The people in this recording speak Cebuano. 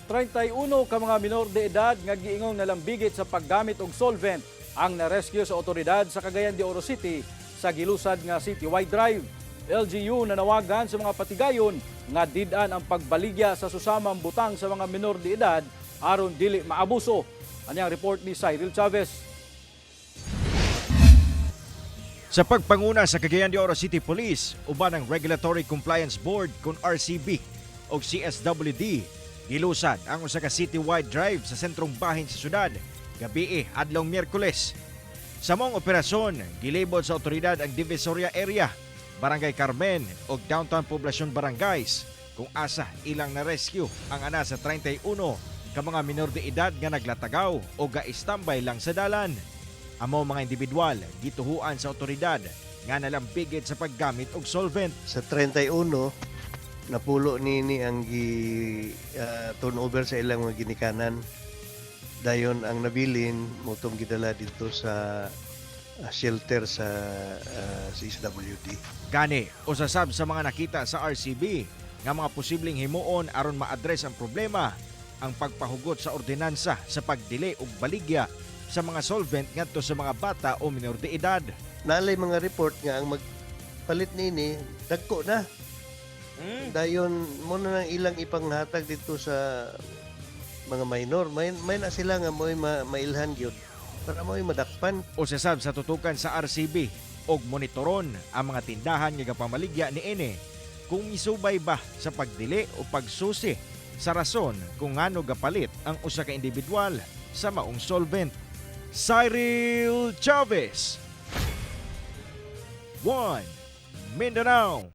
31 ka mga minor de edad nga giingong nalambigit sa paggamit og solvent ang na-rescue sa otoridad sa Cagayan de Oro City sa gilusad nga citywide drive. LGU nanawagan sa mga patigayon nga did-an ang pagbaligya sa susamang butang sa mga minor de edad aron dili maabuso. Anyang report ni Cyril Chavez. Sa pagpanguna sa Cagayan de Oro City Police uban ang Regulatory Compliance Board kon RCB o CSWD, gilusad ang usa ka citywide drive sa sentrong bahin sa syudad gabii adlong Miyerkules. Sa maong operasyon, gilibot sa otoridad ang Divisoria area, Barangay Carmen ug downtown poblasyon barangays kung asa ilang na-rescue ang ana sa 31 ka mga minor de edad nga naglatagaw o ga-istambay lang sa dalan. Amo mga individual gituhuan sa otoridad nga nalambigit sa paggamit og solvent. Sa 31, napulo nini ang gi turnover sa ilang mga ginikanan. Dayon ang nabilin mao tong gidala dito sa shelter sa CSWD. Gani, usasab sa mga nakita sa RCB nga mga posibleng himuon aron ma-address ang problema ang pagpahugot sa ordinansa sa pagdili og baligya sa mga solvent ngadto sa mga bata o minor de edad. Nalay mga report nga ang magpalit nini dagko na. Dayon mo na nang ilang ipanghatag dito sa mga minor. May na sila nga mo'y mailhan gyud para mo'y madakpan. Usasab sa tutukan sa RCB og monitoron ang mga tindahan nga gapamaligya niini kung misubay ba sa pagdili o pagsusi sa rason kung ngano gapalit ang usa ka individual sa maong solvent. Cyril Chavez, 1 Mindanao.